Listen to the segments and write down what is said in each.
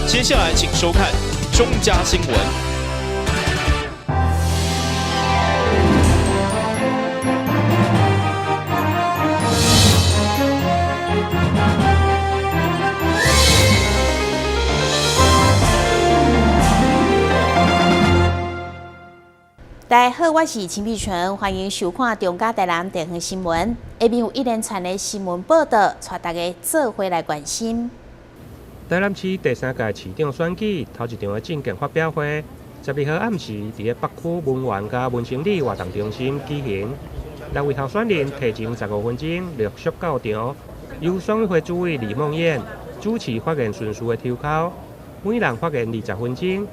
接下來請收看中嘉新聞。大家好，我是秦碧純，歡迎收看中嘉台南地方新聞。下面有一連串的新聞報道，帶大家做伙來關心。台南市第三屆市長選舉頭一場的政見發表會，12號暗時佇咧北區文園佮文成里活動中心舉行。六位候選人提前15分鐘陸續到場，由選委會主委李孟諺主持發言順序的抽鬮，每人發言20分鐘，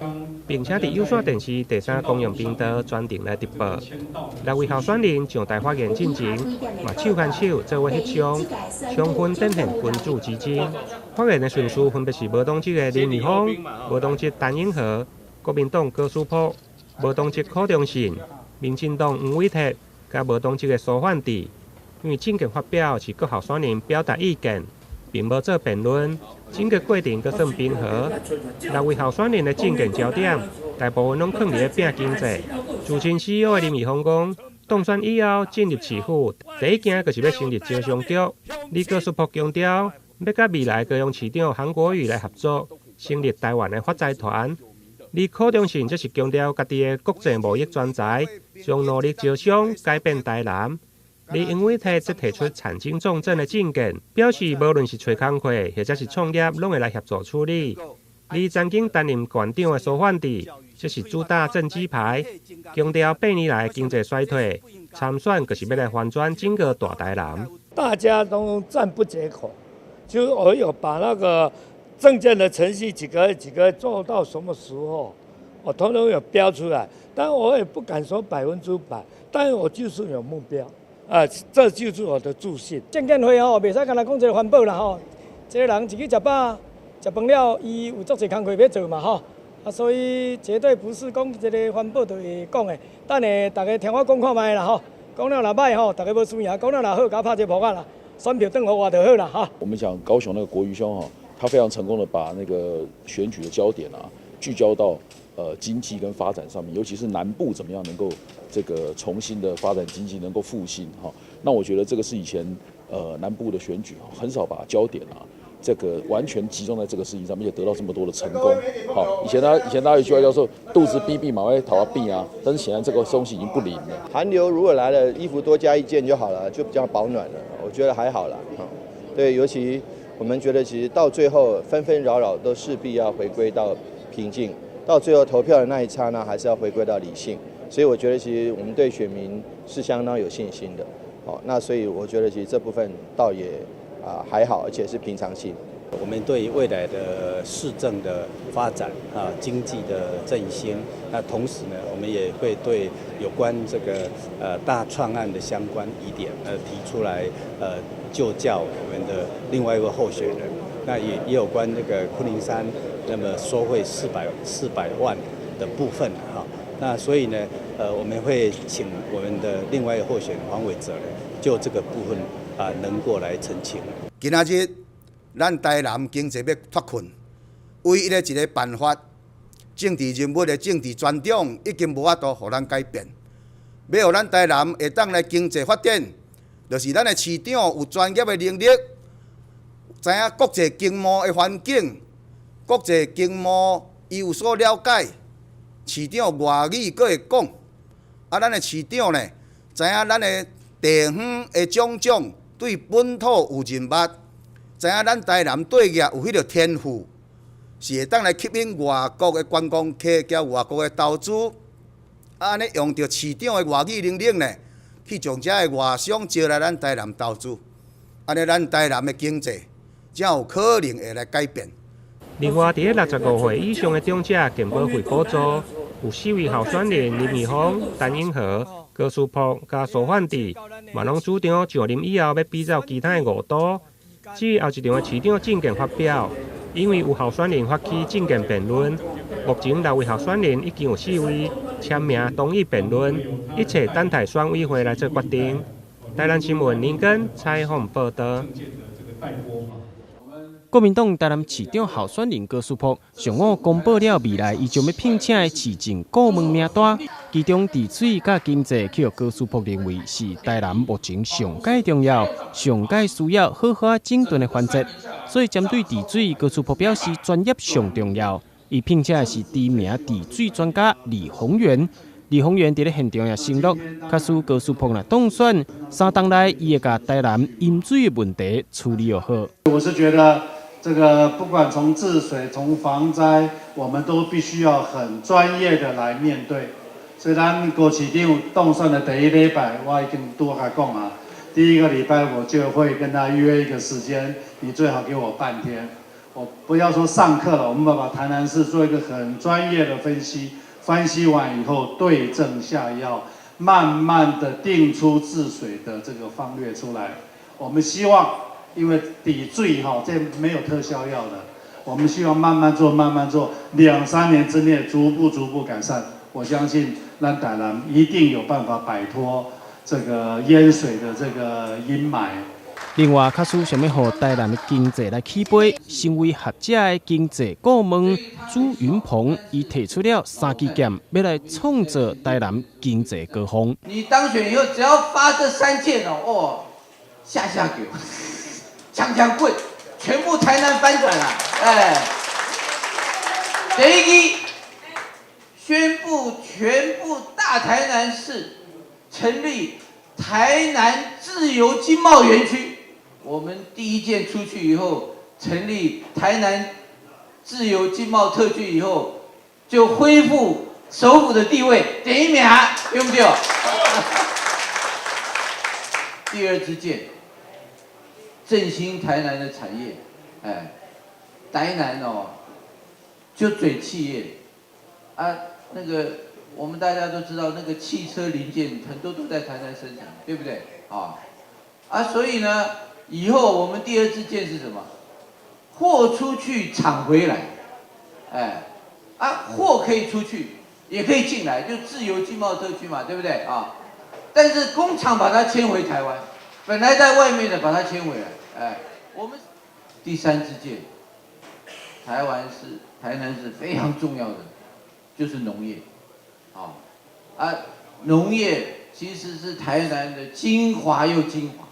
並且佇有線電視第三公用頻道全程來直播。六位候選人上台發言進前，嘛手牽手做伙翕相，充分展現君子之爭。發言的順序分別是無黨籍的林裕豐、無黨籍陳永和、國民黨高書樸、無黨籍柯中信、民進黨黃偉哲，佮無黨籍的蘇煥智。因為政見發表是各候選人表達意見，並無做辯論，整個過程閣算平和。六位候選人的政見焦點，大部分攏囥佇咧拼經濟。自稱 CEO 的林裕豐講，當選以後進入市府，第一件就是欲成立招商局。李高書樸強調，欲佮未來高雄市長韓國瑜來合作，成立台灣的發財團。而柯中信則是強調家己的國際貿易專才，將努力招商改變台南。而黃偉哲則提出產經重鎮的政見，表示無論是揣工課或者是創業，攏會來協助處理。而曾經擔任縣長的蘇煥智，則是主打政績牌，強調8年來經濟衰退，參選就是欲來翻轉整個大台南。大家都讚不絕口，就我有把那個政見的程序幾個幾個做到什麼時候，我統統有標出來，但我也不敢說100%，但我就是有目標。啊，這就是我的自信。政見會吼，袂使干焦講一個環保啦吼，這個人一去食飽、食飯了，伊有足濟工課欲做嘛吼，啊，所以絕對不是講這個環保就會講的。等下大家聽我講看覓啦吼，講了若歹吼，大家無輸贏；講了若好，共我拍一個噗仔啦，選票轉予我就好啦哈。我們講高雄那個國瑜兄哈，他非常成功的把那個選舉的焦點啊聚焦到經濟跟發展上面，尤其是南部怎麼樣能夠這個重新的發展經濟，能夠復興哈。那我覺得這個是以前南部的選舉很少把焦點啊這個完全集中在這個事情上面，而且得到這麼多的成功。好，以前大家有一句話叫做肚子逼逼嘛會頭仔變啊，但是顯然這個東西已經不靈了。寒流如果來了，衣服多加一件就好了，就比較保暖了。我覺得還好啦。對，尤其我們覺得其實到最後紛紛擾擾都勢必要回歸到平靜。到最後投票的那一剎那，還是要回歸到理性，所以我覺得其實我們對選民是相當有信心的，哦，那所以我覺得其實這部分倒也還好，而且是平常心。我們對未來的市政的發展啊，經濟的振興，那同時呢，我們也會對有關這個大創案的相關疑點提出來，就教我們的另外一位候選人，那也有關那個昆林山。那麼收賄400萬的部分哈，那所以呢，我們會請我們的另外一個候選人黃偉哲呢，就這個部分啊，能夠來澄清。今仔日咱台南經濟欲脫困，唯一的一個辦法，政治人物的政治專長已經無法度予咱改變。欲予咱台南會當來經濟發展，就是咱的市長有專業的能力，知影國際經貿的環境。國際經貿伊有所了解，市長外語閣會講，啊，咱的市長呢，知影咱的地方的種種對本土有認捌，知影咱台南對業有彼個天賦，是會當來吸引外國的觀光客佮外國的投資，啊，按呢用著市長的外語能力呢，去將遮的外商招來咱台南投資，按呢咱台南的經濟才有可能會來改變。另外，佇咧65歲以上的長者健保費補助，有四位候選人林裕豐、陳永和、高書樸佮蘇煥智，嘛攏主張上任以後欲比照其他的五都。至於後一場的市長政見發表，因為有候選人發起政見辯論，目前六位候選人已經有四位簽名同意辯論，一切等待選委會來做決定。台南新聞林根採訪報導。國民黨台南市長候選人高詩珀上午公布了未來伊將欲聘請的市政顧問名單，其中治水佮經濟，予高詩珀認為是台南目前上蓋重要、上蓋需要好好整頓的環節。所以針對治水，高詩珀表示專業上重要。伊聘請的是知名治水專家李鴻源。李鴻源佇咧現場也承諾，假使高詩珀若當選，3冬內伊會共台南淹水的問題處理好。我是覺得，這個不管從治水、從防災，我們都必須要很專業的來面對。所以咱高市長當選的第一禮拜，我已經拄共伊講啊，第一個禮拜我就會跟他約一個時間，你最好給我半天，我不要說上課了，我們把台南市做一個很專業的分析，分析完以後對症下藥，慢慢的定出治水的這個方略出來。我們希望，因為治水哈，這沒有特效藥的，我們希望慢慢做，慢慢做，兩三年之內逐步逐步改善。我相信咱台南一定有辦法擺脫這個淹水的這個陰霾。另外，假使想欲予台南的經濟來起飛，身為學者的經濟顧問朱雲鵬，伊提出了三支箭，欲來創造台南經濟高峰。你當選以後，只要發這三箭哦，哦，下下球，槍槍棍，全部台南翻轉了，哎，第一支，宣布全部大台南市成立台南自由經貿園區。我們第一件出去以後，成立台南自由經貿特區以後，就恢復首府的地位，第一名，對不對？第二支箭，振興台南的產業，哎，台南哦，就濟企業，啊，那個我們大家都知道，那個汽車零件很多都在台南生產，對不對？啊，啊，所以呢，以後我們第二支箭是什麼？貨出去，廠回來，哎，啊，貨可以出去，也可以進來，就自由經貿特區嘛，對不對？啊，但是工廠把它遷回台灣，本來在外面的把它遷回來，哎，我們第三支箭，台灣是台南是非常重要的，就是農業，啊，啊，農業其實是台南的精華又精華。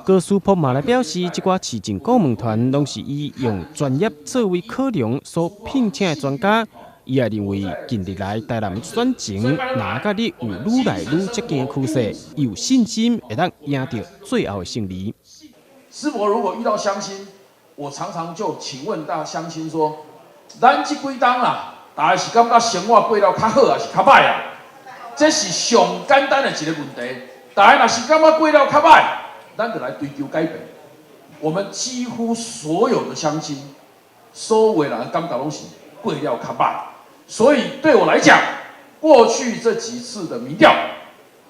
高詩珀嘛來表示，這寡市政顧問團攏是以用專業作為考量所聘請的專家。伊也認為，近日來台南選情若佮你有愈來愈接近的趨勢，伊有信心會當贏著最後的勝利。詩珀如果遇到鄉親，我常常就請問大鄉親說：咱這幾冬啦，大家是感覺生活過了較好，抑是較䆀啊？這是上簡單的一個問題。大家若是感覺過了較䆀，咱就來追求改變。我們幾乎所有的鄉親，所有人感覺攏是過了較䆀。所以對我來講，過去這幾次的民調，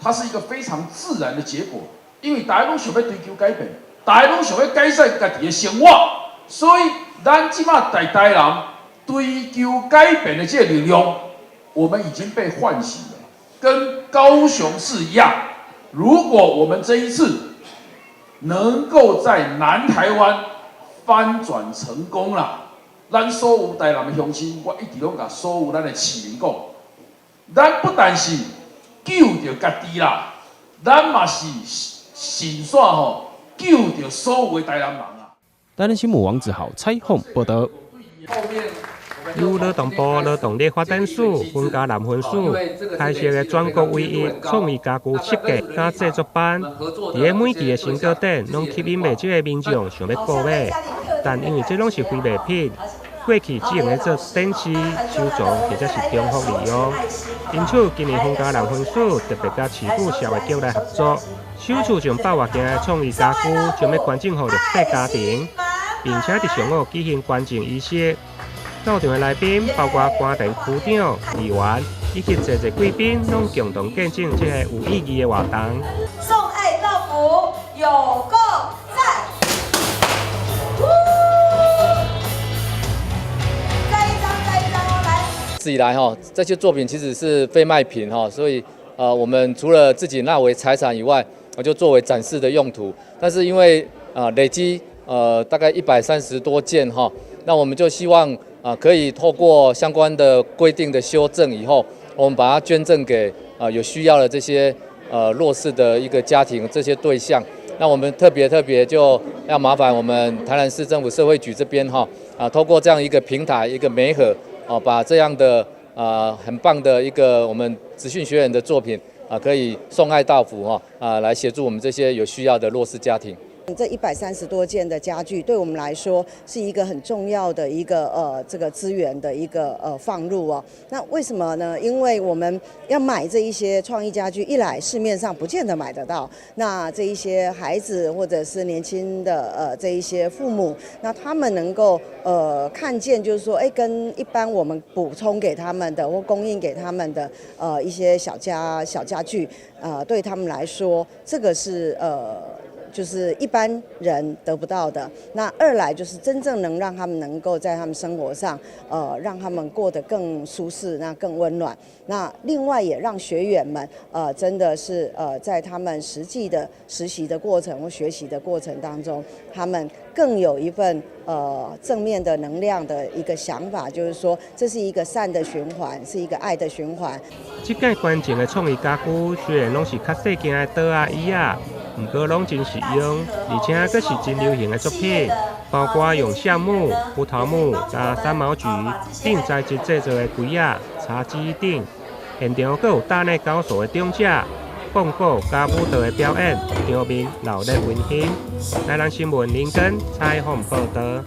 它是一個非常自然的結果，因為大家攏想欲追求改變，大家攏想欲改善家己的生活，所以咱這馬在台南追求改變的這個力量，我們已經被喚醒了，跟高雄市一樣。如果我們這一次能夠在南台灣翻轉成功了，咱所有台南的鄉親，我一直攏共所有咱的市民講，咱不但是救著家己啦，咱嘛是順紲吼救著所有的台南人啊。台南新聞王子豪採訪報道。由勞動部勞動力發展署、云嘉南分署開設的全國唯一創意家具設計佮製作班，佇咧每期的成果展，攏吸引袂少的民眾想欲購買。但因為這攏是非賣品，過去只用來做展示、收藏或者是重複利用。因此，今年云嘉南分署特別佮市府社會局來合作，首次將百外件的創意家具將欲捐贈予弱勢家庭，並且佇上午舉行捐贈儀式。到場的來賓包括官田區長、議員以及濟濟貴賓，攏共同見證這個有意義的活動。送愛到府，有夠讚！再一張，再一張哦，來。一直以來哈，這些作品其實是非賣品哈，所以我們除了自己納為財產以外，我就作為展示的用途。但是因為累積大概130多件哈。那我們就希望啊，可以透過相關的規定的修正以後，我們把它捐贈給啊有需要的這些弱勢的一個家庭這些對象。那我們特別特別就要麻煩我們台南市政府社會局這邊哈啊，透過這樣一個平台一個媒合哦，把這樣的很棒的一個我們職訓學員的作品啊，可以送愛到府哈啊，來協助我們這些有需要的弱勢家庭。這130多件的家具，對我們來說是一個很重要的一個這個資源的一個放入哦。那為什麼呢？因為我們要買這一些創意家具，一來市面上不見得買得到，那這一些孩子或者是年輕的這一些父母，那他們能夠看見，就是說，跟一般我們補充給他們的或供應給他們的一些小家具，對他們來說，這個是就是一般人得不到的。那二來就是真正能讓他們能夠在他們生活上，讓他們過得更舒適，那更溫暖。那另外也讓學員們，真的是在他們實際的實習的過程或學習的過程當中，他們更有一份正面的能量的一個想法，就是說這是一個善的循環，是一個愛的循環。這屆捐贈的創意家具雖然攏是較細件的桌仔椅仔，毋過攏真實用，而且閣是真流行的作品，包括用橡木、葡萄木佮山毛櫸等材質製作的櫃仔、茶几等。現場閣有搭內高手的長者、講古佮舞蹈的表演，場面熱鬧溫馨。台南新聞林根採訪報導。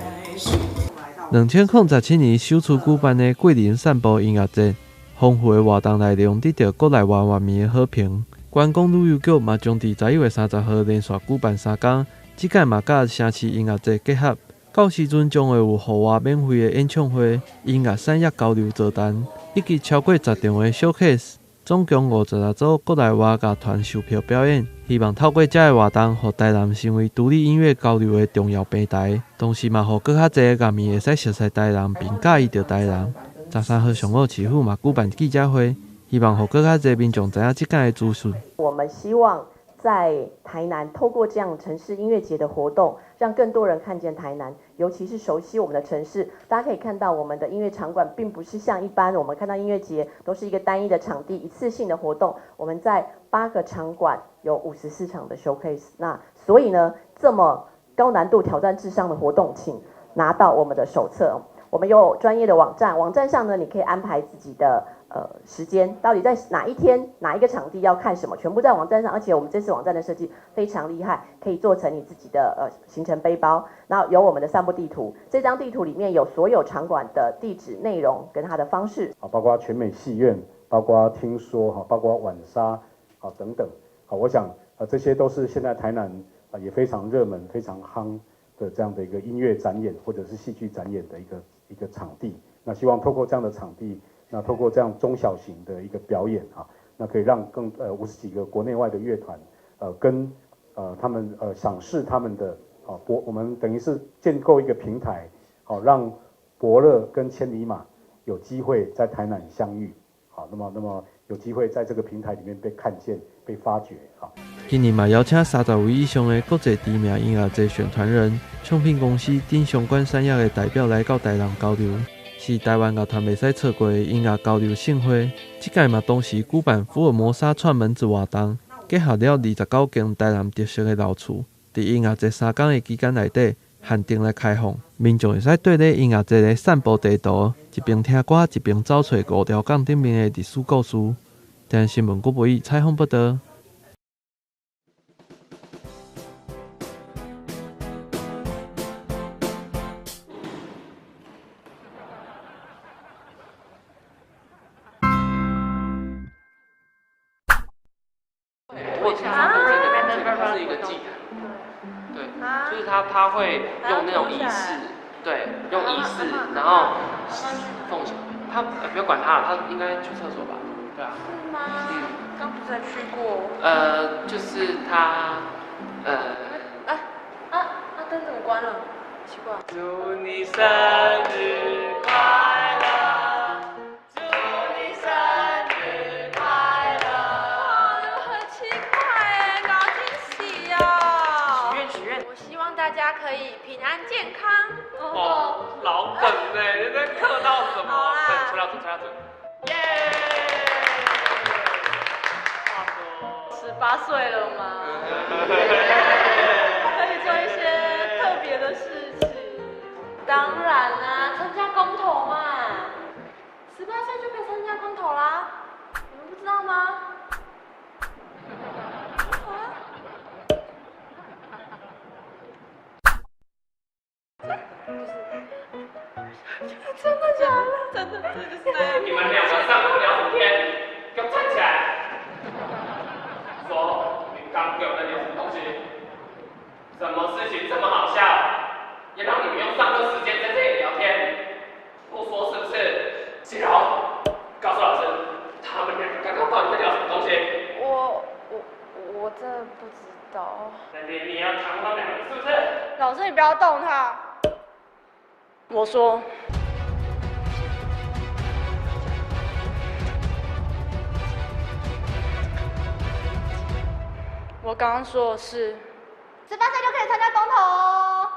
2017年首次舉辦的桂林散步音樂節，豐富的活動內容得到國內外樂迷的好評。觀光旅遊局嘛將佇11月30號連續舉辦3工，這擺嘛佮城市音樂節結合，到時陣將會有戶外免費的演唱會、音樂產業交流座談，以及超過10場的 showcase，總共56組國內外樂團售票表演。希望透過這个活動，予台南成為獨立音樂交流的重要平台，同時嘛，予閣較濟樂迷會使熟悉台南，並佮意著台南。13號上午，市府嘛舉辦記者會，希望予閣較濟民眾知影這擺的資訊。我們希望在台南透過這樣城市音樂節的活動，讓更多人看見台南，尤其是熟悉我們的城市。大家可以看到，我們的音樂場館並不是像一般我們看到音樂節都是一個單一的場地、一次性的活動。我們在8個場館有54場的 showcase。那所以呢，這麼高難度挑戰智商的活動，請拿到我們的手冊。我們有專業的網站，網站上呢，你可以安排自己的時間，到底在哪一天哪一個場地要看什麼，全部在網站上。而且我們這次網站的設計非常厲害，可以做成你自己的行程背包。然後有我們的散步地圖，這張地圖裡面有所有場館的地址、內容跟它的方式。啊，包括全美戲院，包括聽說哈，包括晚沙啊等等。好，我想啊，這些都是現在台南啊也非常熱門、非常夯的這樣的一個音樂展演或者是戲劇展演的一個場地。那希望透過這樣的場地，那透過這樣中小型的一個表演啊，那可以讓更50幾個國內外的樂團，跟他們賞識他們的啊伯，我們等於是建構一個平台，好讓伯樂跟千里馬有機會在台南相遇，好，那麼有機會在這個平台裡面被看見、被發掘啊。今年嘛邀請30位以上的國際知名音樂節選團人、唱片公司等相關產業的代表來到台南交流，是台灣樂團袂使錯過的音樂交流盛會。這屆嘛同時舉辦福爾摩沙串門子活動，結合了29間台南特色的老厝，佇音樂節3工的期間內底限定來開放，民眾會使綴咧音樂節的散步地圖，一邊聽歌一邊走揣五條港頂面的歷史故事。台南新聞郭博義採訪報導。我聽說過這個，這個是一個祭壇，對，就是他會用那種儀式，對，用儀式，然後奉獻。他不要管他了，他應該去廁所吧？對啊。是嗎？嗯，剛不是才去過。就是他，哎啊啊！燈怎麼關了？奇怪。祝你生日快樂！祝你生日快樂！哇，很奇怪哎，搞驚喜呀！許願許願。我希望大家可以平安健康。哦，老梗呢，你在客套什么？好啦，吹蜡烛，吹蜡烛。耶！话说，18岁了吗？可以做一些特别的事情。当然啦，参加公投嘛。18岁就可以参加公投啦，你们不知道吗？啊？真的假的？真的，这就是那样。你們兩個上課聊什麼天？給我站起來！說，你剛給我們聊什麼東西？什麼事情這麼好笑？也讓你們用上課時間在這裡聊天？不說是不是？子柔，告訴老師，他們兩個剛剛到底在聊什麼東西？我真的不知道。那你要扛他們兩個是不是？老師，你不要動他。我說。我剛剛說的是，18歲就可以參加公投哦。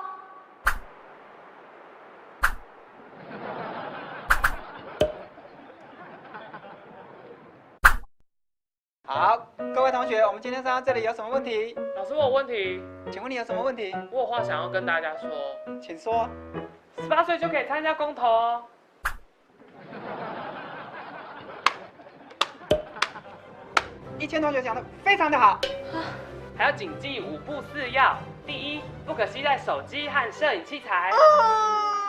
好，各位同學，我們今天上到這裡有什麼問題？老師，我有問題。請問你有什麼問題？我有話想要跟大家說。請說。18歲就可以參加公投哦。一千同學講得非常的好。還要謹記5不4要：第一，不可攜帶手機和攝影器材；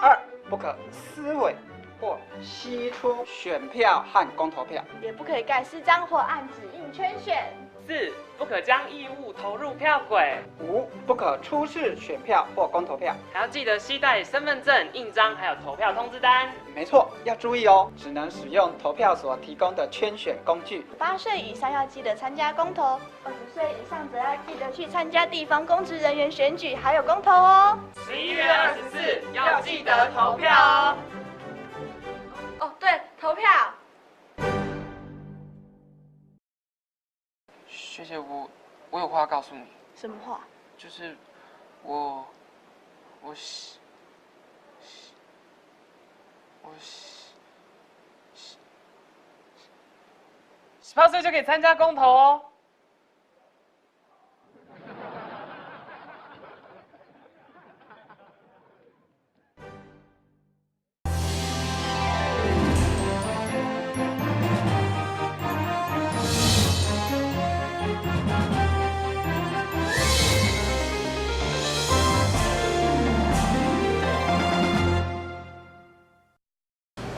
二，不可撕毀或析出選票和公投票，也不可以蓋私章或按指印圈選；四，不可將異物投入票軌；五，不可出示選票或公投票，還要記得攜帶身份證、印章，還有投票通知單。沒錯，要注意哦，只能使用投票所提供的圈選工具。8歲以上要記得參加公投，20歲以上則要記得去參加地方公職人員選舉，還有公投哦。11月24要記得投票哦。哦，對，投票。學姐，我有話告訴你。什麼話？就是我，我喜，我喜，18歲就可以參加公投哦。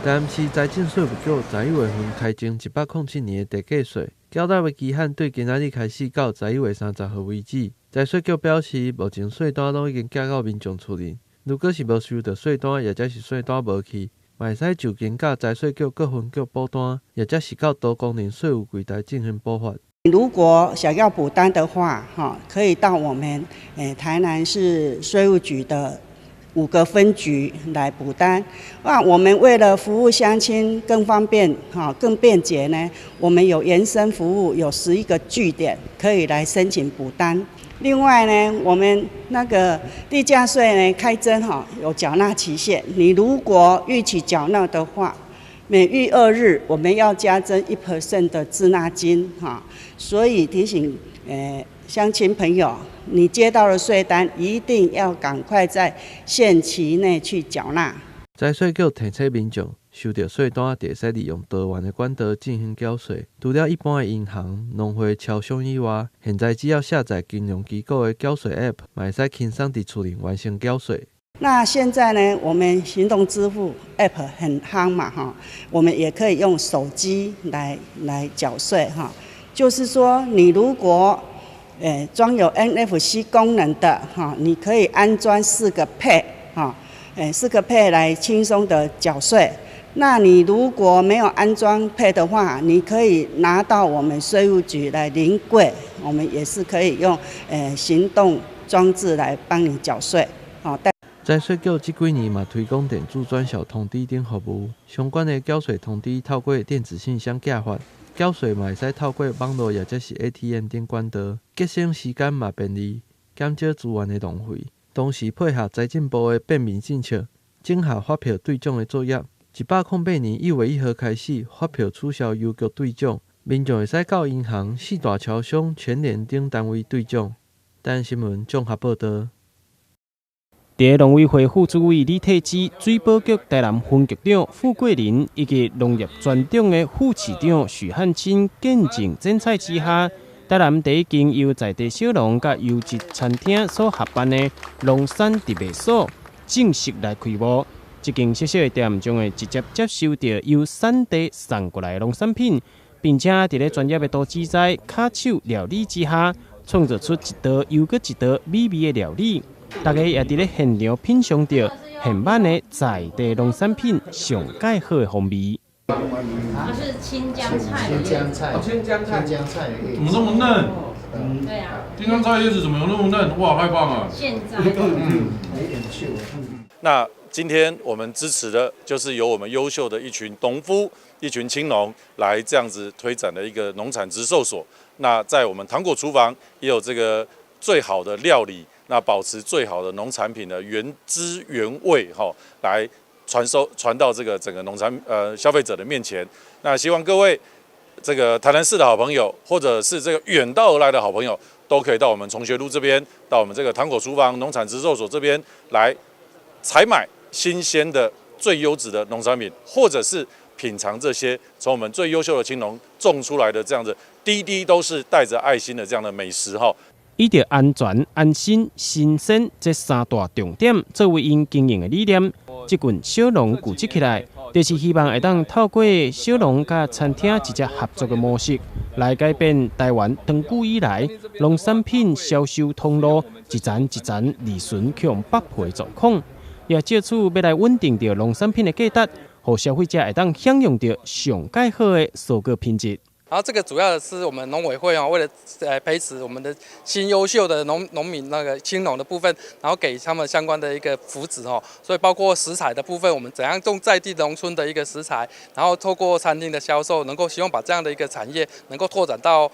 台南市財政稅務局11月份開徵107年的地價稅，繳納的期限對今仔日開始到11月30號為止。財稅局表示，目前稅單攏已經寄到民眾厝裡，如果是無收到稅單，或者是稅單無去，嘛會使就近佮財稅局各分局補單，或者是到多功能稅務櫃台進行補發。如果想要補單的話，可以到我們台南市稅務局的5個分局來補單。那我們為了服務鄉親更方便、更便捷呢，我們有延伸服務，有11個據點可以來申請補單。另外呢，我們那個地價稅呢開徵有繳納期限，你如果逾期繳納的話，每逾2日我們要加徵1% 的滯納金哈。所以提醒鄉親朋友，你接到了稅單，一定要趕快在限期內去繳納。財稅局提醒民眾，收到稅單就會使利用多元的管道進行繳稅。除了一般的銀行、農會、超商以外，現在只要下載金融機構的繳稅 App，嘛會使輕鬆佇厝裡完成繳稅。那現在呢，我們行動支付 App 很夯嘛，哈，我們也可以用手機來繳稅哈。就是說，你如果裝有 NFC 功能的哈，你可以安裝4個 Pad 哈，4個 Pad 來輕鬆的繳稅。那你如果沒有安裝 Pad 的話，你可以拿到我們稅務局來臨櫃，我們也是可以用行動裝置來幫你繳稅。好。財稅局這幾年嘛推廣電子轉銷通知等服務，相關的繳稅通知透過電子信箱寄發。繳稅嘛會使透過網路，或者是 ATM 等管道，節省時間嘛便利，減少資源的浪費。同時配合財政部的便民政策，整合發票兌獎的作業。108年1月1號開始，發票取消郵局兌獎，民眾會使到銀行、四大超商、全聯等單位兌獎。台南新聞綜合報導。佇農委會副主委李退之、水保局台南分局長傅桂林以及農業專長的副市長許漢清見證剪彩之下，台南第一間由在地小農佮優質餐廳所合辦的農產直賣所正式來開幕。這間小小的店將會直接接收著由產地送過來的農產品，並且佇咧專業的刀子在跤手料理之下，創造出一道又閣一道美味的料理。大家也佇咧現場品嚐著現挽的在地農產品上蓋好的風味。它是青江菜，青江菜，青江菜，青江菜，怎麼那麼嫩？嗯，對啊。青江菜葉子怎麼有那麼嫩？哇，太棒了！現在，那今天我們支持的，就是由我們優秀的一群農夫、一群青農來這樣子推展的一個農產直售所。那在我們糖果廚房也有這個最好的料理。那保持最好的農產品的原汁原味，哈，來傳授傳到這個整個農產消費者的面前。那希望各位這個台南市的好朋友，或者是這個遠道而來的好朋友，都可以到我們崇學路這邊，到我們這個糖果廚房農產直售所這邊來採買新鮮的最優質的農產品，或者是品嘗這些從我們最優秀的青農種出來的這樣子，滴滴都是帶着愛心的這樣的美食，哈。以著安全、安心、新鮮這三大重點作為𪜶經營的理念，這群小農聚集起來，就是希望會當透過小農佮餐廳直接合作的模式，來改變台灣長久以來農產品銷售通路一層一層利潤予人剝皮的狀況，也藉此欲來穩定著農產品的價值，予消費者會當享用著上蓋好的蔬果品質。然後這個主要的是我們農委會啊，為了培植我們的新優秀的農民那個青農的部分，然後給他們相關的一個扶植哦。所以包括食材的部分，我們怎樣種在地農村的一個食材，然後透過餐廳的銷售，能夠希望把這樣的一個產業能夠拓展到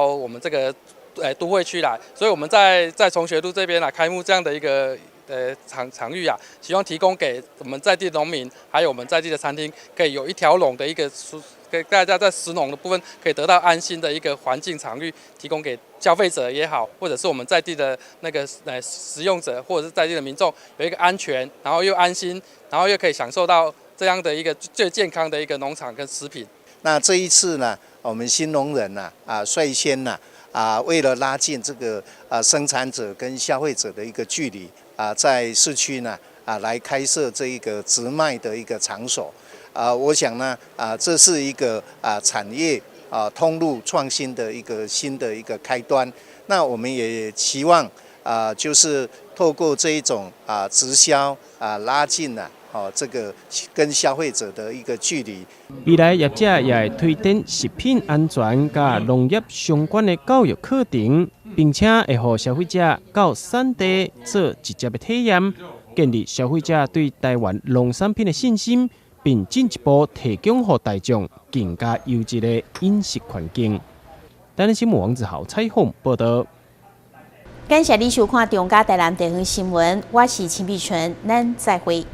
我們這個都會區來。所以我們在崇學路這邊來開幕這樣的一個場域啊，希望提供給我們在地農民，還有我們在地的餐廳，可以有一條龍的一個給大家在食農的部分可以得到安心的一個環境場域，提供給消費者也好，或者是我們在地的那個食用者，或者是在地的民眾，有一個安全，然後又安心，然後又可以享受到這樣的一個最健康的一個農場跟食品。那這一次呢，我們新農人呢率先呢為了拉近這個生產者跟消費者的一個距離在市區呢來開設這一個直賣的一個場所。我想呢，這是一個產業通路創新的一個新的一個開端。那我們也期望就是透過這一種直銷拉近了這個跟消費者的一個距離。未來業者也會推展食品安全佮農業相關的教育課程，並且會予消費者到產地做直接的體驗，建立消費者對台灣農產品的信心。並進一步提供予大眾更加優質的飲食環境。台南新聞王子豪採訪報導。感謝你收看中嘉台南地方新聞，我是秦碧純，咱再會。